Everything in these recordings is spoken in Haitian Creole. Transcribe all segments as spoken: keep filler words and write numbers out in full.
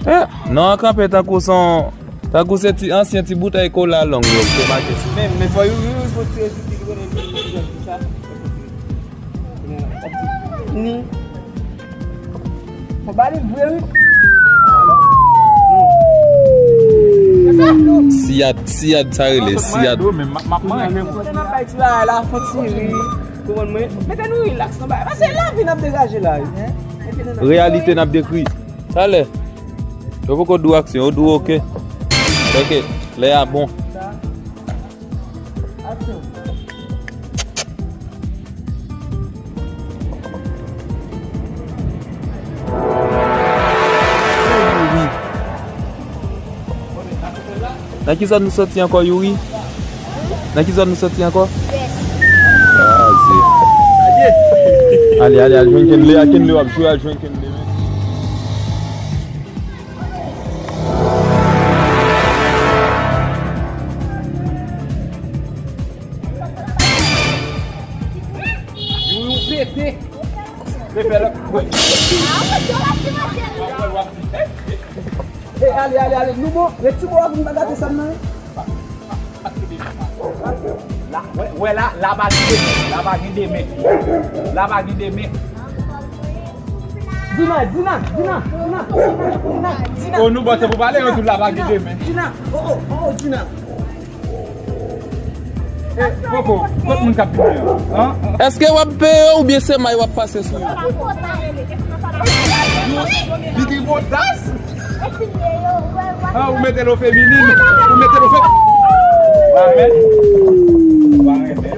Eh, non, an kanpe tankou son, tankou se ti ansyen ti boutèy kola long yo, se make sou. Men, men fò Youri, Youri fò tire sou ti konnen li, li, li, li, sa. Ni. Fò ba li vre, wi. Siyad, siyad sa rele, siyad. Mete nan bay ti bagay la, fò ti ri. Konprann mwen? Mete nou rilaks nan bay. Paske lavi n ap degaje la, wi. Reyalite n ap dekri. Talè. Yo poko di w aksyon, yo di w oke. Oke, lè a bon. Nan ki zòn nou soti ankò, Youri? Nan ki zòn nou soti ankò? Kraze. Ale, ale, al jwenn Kenley, a Kenley w ap jwe, al jwenn Kenley, men. Youri, ou pete. Te fè lòt. E, ale, ale, ale. Nou bon, ret sou bò a pou n pa gate sa m nan. La, wè, wè la, la pa gen demen, la pa gen demen. La pa gen demen. Dina, Dina, Dina, Dina, Dina, Dina. Oh, nou bon, se pou pale, yo tou la pa gen demen. Dina, oh, oh, oh, Dina. Eh, Coco, kot moun k ap filme yo? Hein? Èske w ap peye yo oubyen se may w ap pase sou yo? Li gen botas. Ah, ou mete l o feminin. Ou mete l o fe-, pa renmen. Ou pa renmen.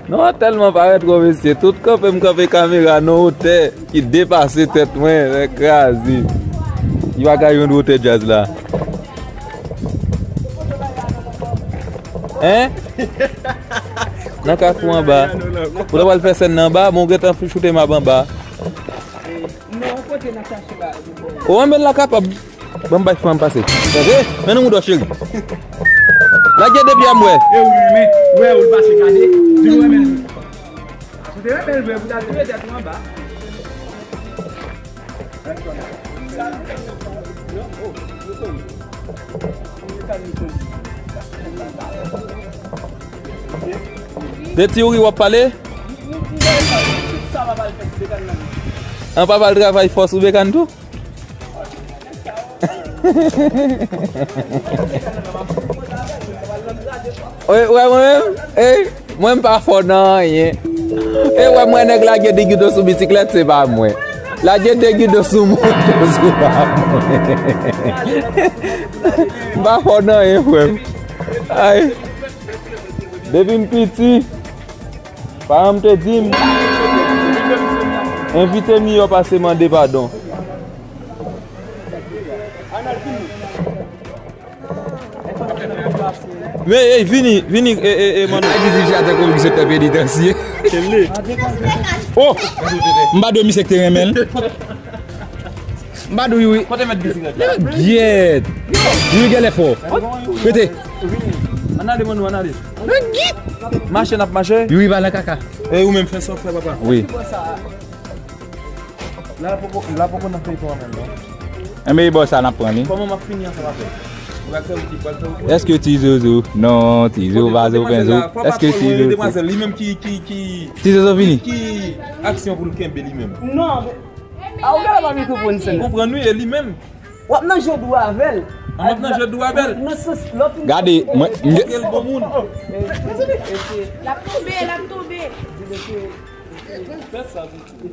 Non, tèlman pa retwo, mesye. Tout kanpe m kanpe kamera nan wotè ki depase tèt mwen, lè kraze. Li pa ka jwenn wotè djaz la. Hein? Nan kafou anba. Ou ta pral fè sèn nan anba, men w gentan choute m ap anba. Non, kote n ap chache bagay pou bò. O, anben la kapab. Ban m bay fanm pase. Tande? Men nou moudò cheri. Lage de pye a m wè. E ou renmen, wè ou l pase gade. Di nou renmen l. Ou te renmen l vre, pou ta tire tèt ou anba. De ti Youri w ap pale? An pa pral travay fòs ou Bekan tou? Wè, wè, mwen menm? Ey, mwen m pa fò nan anyen. Ey, wè, mwen nèg lage de gido sou bisiklèt, se pa mwen. Lage de gido sou moto, se pa mwen. M pa fò nan anyen, frè m. Ay. Depi m piti, paran m te di m, envite miyò pase mande padon. Men, ey, vini, vini, e, e, e, Manno. Ay, di, di, di, atè kou misye te penitansye. Oh! M pa di misye ki te renmen l. M pa di Youri. Kote mèt bisiklèt la? Gyèt. Youri genlè fò. Rete. Ann ale, Manno, ann ale. Mache, n ap mache. Youri va nan kaka. E ou menm fè sa w fè, papa. Wi. La poko, la poko nan feyton an menm, non. Enben, e bò sa n ap pran li. Kòman m ap fini ansanm avè l? Ou pral fè wiki, pral fè wiki. Èske ti zozo? Non, ti zozo pa zo penzo. Èske ti zozo? Demwazèl, li menm ki, ki, ki, ti zozo vini. Ki aksyon pou l kenbe li menm? Non, men, a, ou genlè pa mikrofòn, sèl. Konprann wi, e li menm. W ap nan je dou avè l. An, w ap nan je dou avè l. Nan sans, lòt. Gade, mwen, m gen. L bon moun. L ap tonbe, l ap tonbe. Fè sa, Titi.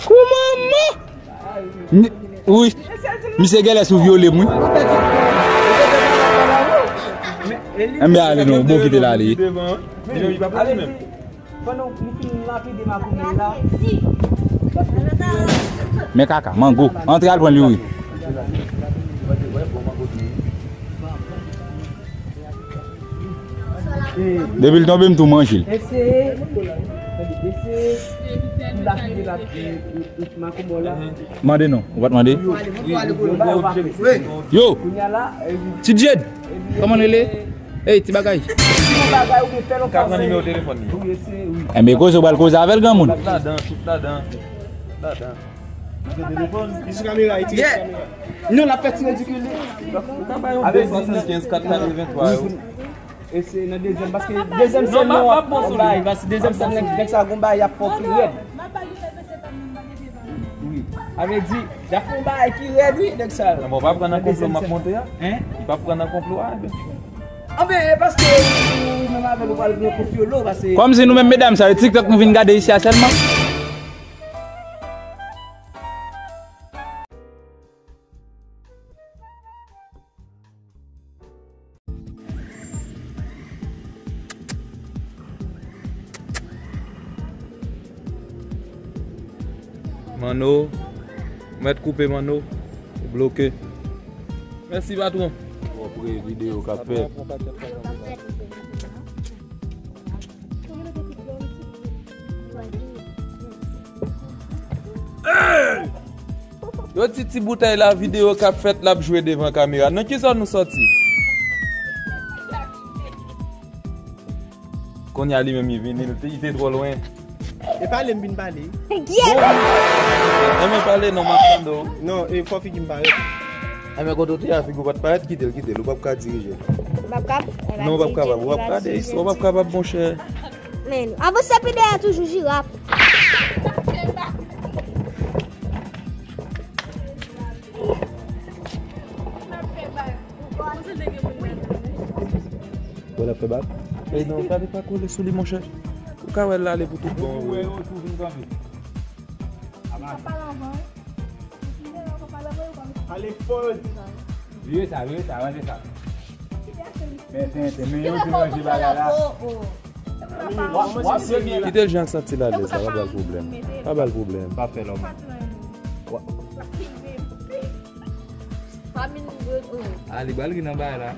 Kouman, man? Wi. Misye genlè sou vyole m, wi. Enben, ale non, bon, kite l ale. Pandan li fin lapide makoumèl la. Men kaka, mango. Antre al pran li wi. Depi l tonbe, m tou manje l. Eseye, eseye pou lapide la, makoumèl la. Mande non, ou pa t mande? Yo, Ti Djed, kòman rele? Ey, ti bagay. Ka pran nimewo telefòn li. Enben, koze w pral koze avè l, granmoun. Ladan, tout ladan. Ladan. Non, l ap fè ti ridikil li. Ou ka bay yon de swasannkenz kat katrevenntwa yo. E se nan dezyèm, paske dezyèm sèn nan w ap bay, paske dezyèm sèn nèg sa gon bagay y ap fè w pi rèd. Wi. Avè di, y ap fè w bagay ki rèd wi, nèg sa yo. Bon, pa pran nan konplo m ap monte a. Hein? Pa pran nan konplo a. Anben, e paske ou menm avè l ou pral pran konfyolo, paske. Kòmsi nou menm medam sa yo, TikTok nou vin gade isi a sèlman. Manno, mèt koupe Manno, ou bloke. Mèsi patwon. Wap re videyo k ap fèt. Yo di ti boutèy la videyo k ap fèt l ap jwe devan kamera. Nan ki zòn ou sòti? Kounye a li menm li vini, li te twò lwen. E pale m vin pale. Enben pale non, m ap tande w. Non, e fò figi m parèt. Enben kote w te a figi w pa t parèt, kite l, kite l, ou p ap ka dirije. Ou p ap kab? Non, ou p ap kapab, ou p ap ka dirije, ou p ap kapab monchè. Men, avanse pi dèyè toujou jiraf. Bon, l ap fè bak. Ey non, gade pa kole sou li monchè. Ou ka wè l ale pou tout bon. Ale fò yo di. Vire sa, vire sa, ranje sa. Men, men, men, men yo te ranje bagay la. Kite l jan santi l alèz la, pa ba l pwoblèm. Pa ba l pwoblèm. Pa fè lòm. A, li ba l ri nan bagay la.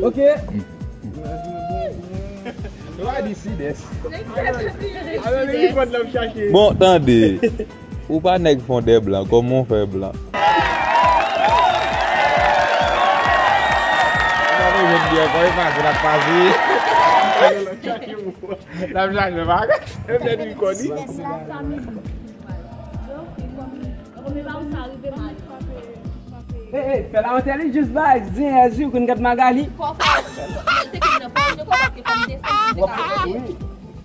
Ok. Bon, tande. Ou pa nèg fondè blan, kòman w fè blan? Ou pa bezwen di ankò, e pase, l ap pase. L ap chache bagay. E fè di kò li. Hey, hey, fè la entèlijans bay, zen, èzi, ou konn gad Magali. Fò, fò, mete kèm nan pòch, de kò, paske fò m desann, se ka ale. Wi,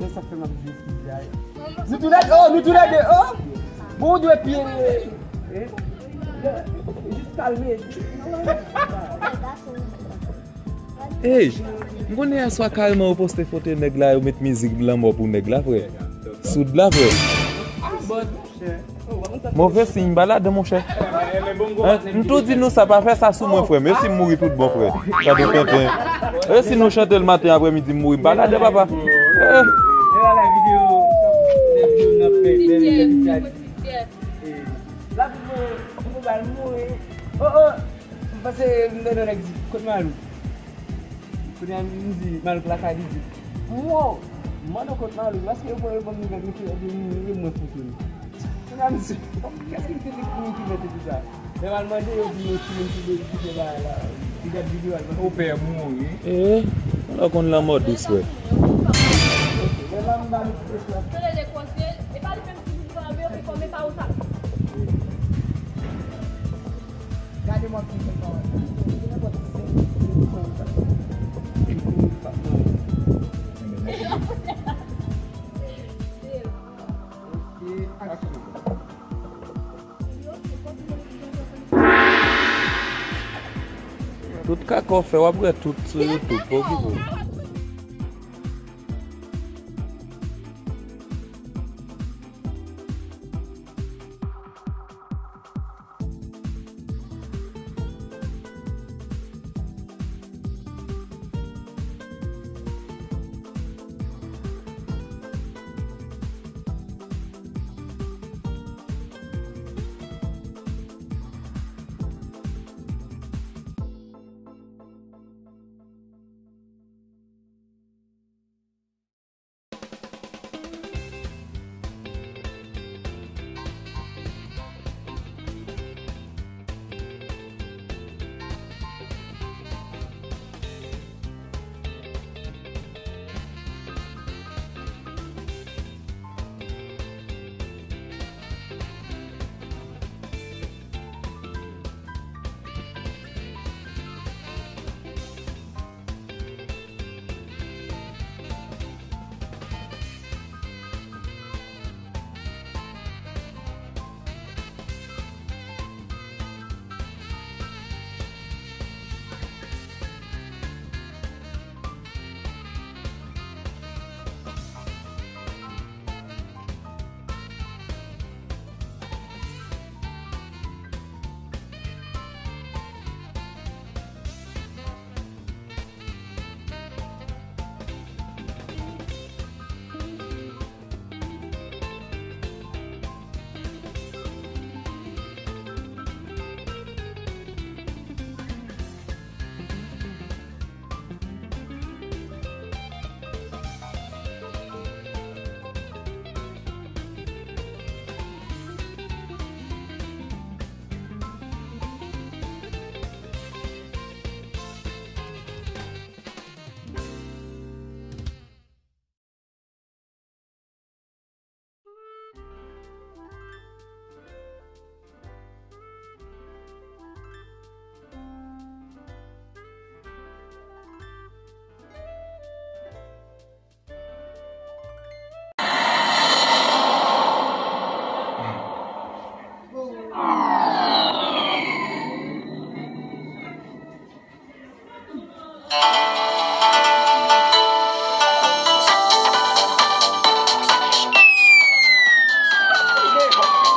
se sa k fè m ap di, eskize, ay. Nou tou lè de, oh, nou tou lè de, oh. Bon, ou dwe pye, eh, jis kalme. Ey, m konnen yèswa kareman yo poste foto nèg la, yo met mizik lanmò pou nèg la, frè. Soud la, frè. Move siy, m pa ladan, monchè. Hein? M tou di nou sa, pa fè sa sou mwen, frè m. E si m mouri tout bon, frè? Gade yon tenten. E si nou chante l maten, aprèmidi, m mouri, m pa ladan, papa. Eh. Oh, oh. M panse m tande yon nèg di, "Kot Malou?" Kounye a m di, "Malou lakay li," di, "Wow! M mande w kot Malou, paske yo pran yo ban m nouvèl, men ki lè vini, yo mwen foto li." Kounye a m di, "Kès ki te di pou ki mete tout sa?" Lè m al mande, yo di, "Yo timoun ki de, ki de la, la, ki gad videyo a, al mande." Ou pè mouri. Eh, lè w konn lanmò dous, wè. Lè la m ba nou ti espas. Gade mwen ki gen pawòl la. Gen nenpòt senk, senk chan. Ok, aksyon. Tout kaka w fè, w ap wè tout sou YouTube, pa okipe w.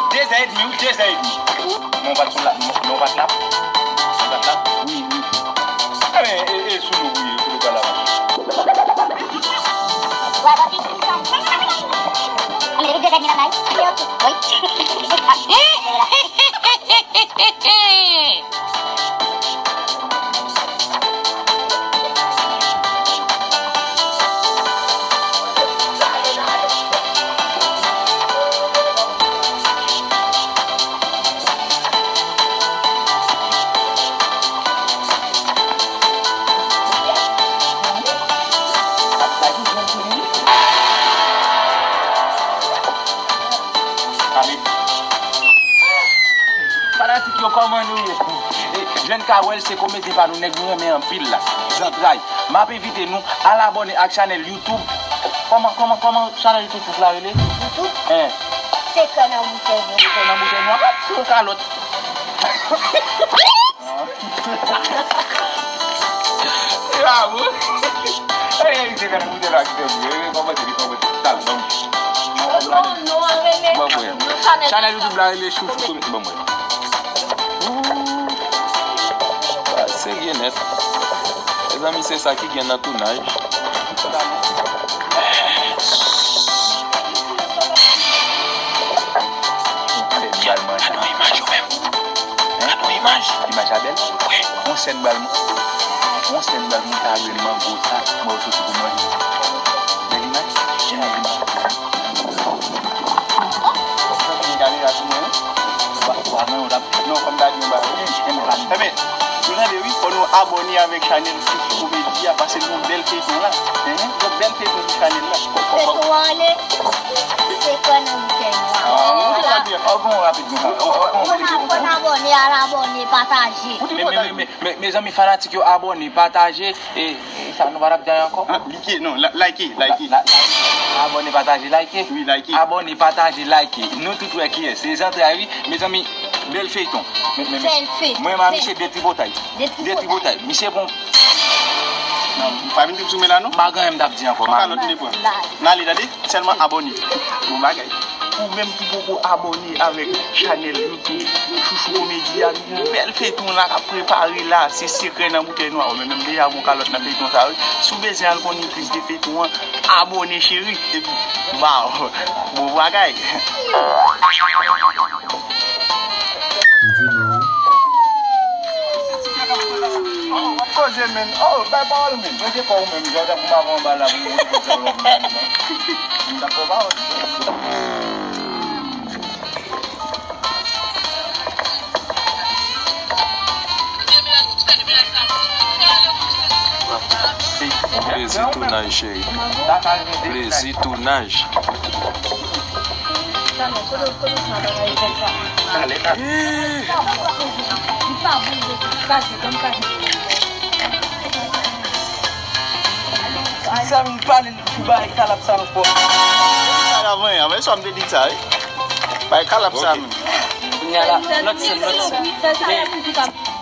Dezè edmi, wi, dezè edmi. Men w pa t sou la, men w pa t la. Ou pa t la? Wi, wi. Enben, e, e sou nou, wi, sou nou pa la. Anben, depi dezè edmi nan la, wi. Wi. Fanatik yo, kòman nou ye? E, jan n ka wè l, se komedyen pa nou, nèg nou renmen anpil la. Zantray. M ap envite nou al abòne ak chanèl YouTube. Kòman, kòman, kòman chanèl YouTube la rele? YouTube? Hein. Sekrè nan boutèy nwa. Sekrè nan boutèy nwa. Ou kalòt. Bravo. Ey, ey, se fè nou de la ki fè bri. Ey, kòman se li, kòman se li. Tal, ban m. Bon, bon. Chanèl YouTube la rele Chouchou Komedi. Bon, bon. Ooh. Sa serye nèt. Mezanmi, se sa ki gen nan tounaj. Gad imaj yo menm. Gad imaj. Imaj la bèl? Wi. Yon sèn bal, yon sèn bal moutarde mango sa, mwen yo soti pou manje. Bèl imaj? Bèl imaj. Kamera sou mwen, wi. Wa, wa, non, w ap, non, kòm ta di yon bagay. Enben, nou tande, wi, fò nou abòne avèk chanèl Chouchou Komedi a, paske nou bèl feyton la. Hein? Yon bèl feyton sou chanèl la. Feyton ale. Se kò nan bouton nwa. Ah, ou te la byen. Ou bon rapid konsa. Ou bon rapid. Abòne, al abòne, pataje. Men, men, men, men, men, mezanmi fanatik yo, abòne, pataje, e, e sa nou pa t ap di ankò? Ah, like, non, la, like, like. La, la, abòne, pataje, like. Wi, like. Abòne, pataje, like. Nou tout wè kiyès. Se zantray, wi. Mezanmi, Bèl feyton. Men, men, men. Bèl feyton. Mwen, mwen, misye detripotay. Detripotay. Detripotay. Misye bon. Non, pa vin trip sou men la, non. Pa gen anyen m t ap di ankò, pa kalòt m te pran. N ale, tande? Sèlman abòne. Bon bagay. Ou menm ki poko abòne avèk chanèl YouTube Chouchou Komedi a, nou gon bèl feyton la k ap prepare la. Se Sekrè nan Boutèy Nwa. Ou menm deja gon kalòt nan feyton sa, wi. Si w bezwen al konnen plis de feyton an, abòne, cheri. Epi, waw, bon bagay. M di nou. Oh, w ap koze, men. Oh, bay pawòl, men. Mete kò w menm, jan w tankou m ap anba la pou mwen, pou mwen, m t ap fè pawòl. Plezi tounaj, cheri. Plezi tounaj. Sa m pale pou bay kalap sa ankò. Kalap, wi, anmwey, sa m te di sa, wi. Bay kalap sa, men. Kounye a la, lòt sèn, lòt sèn.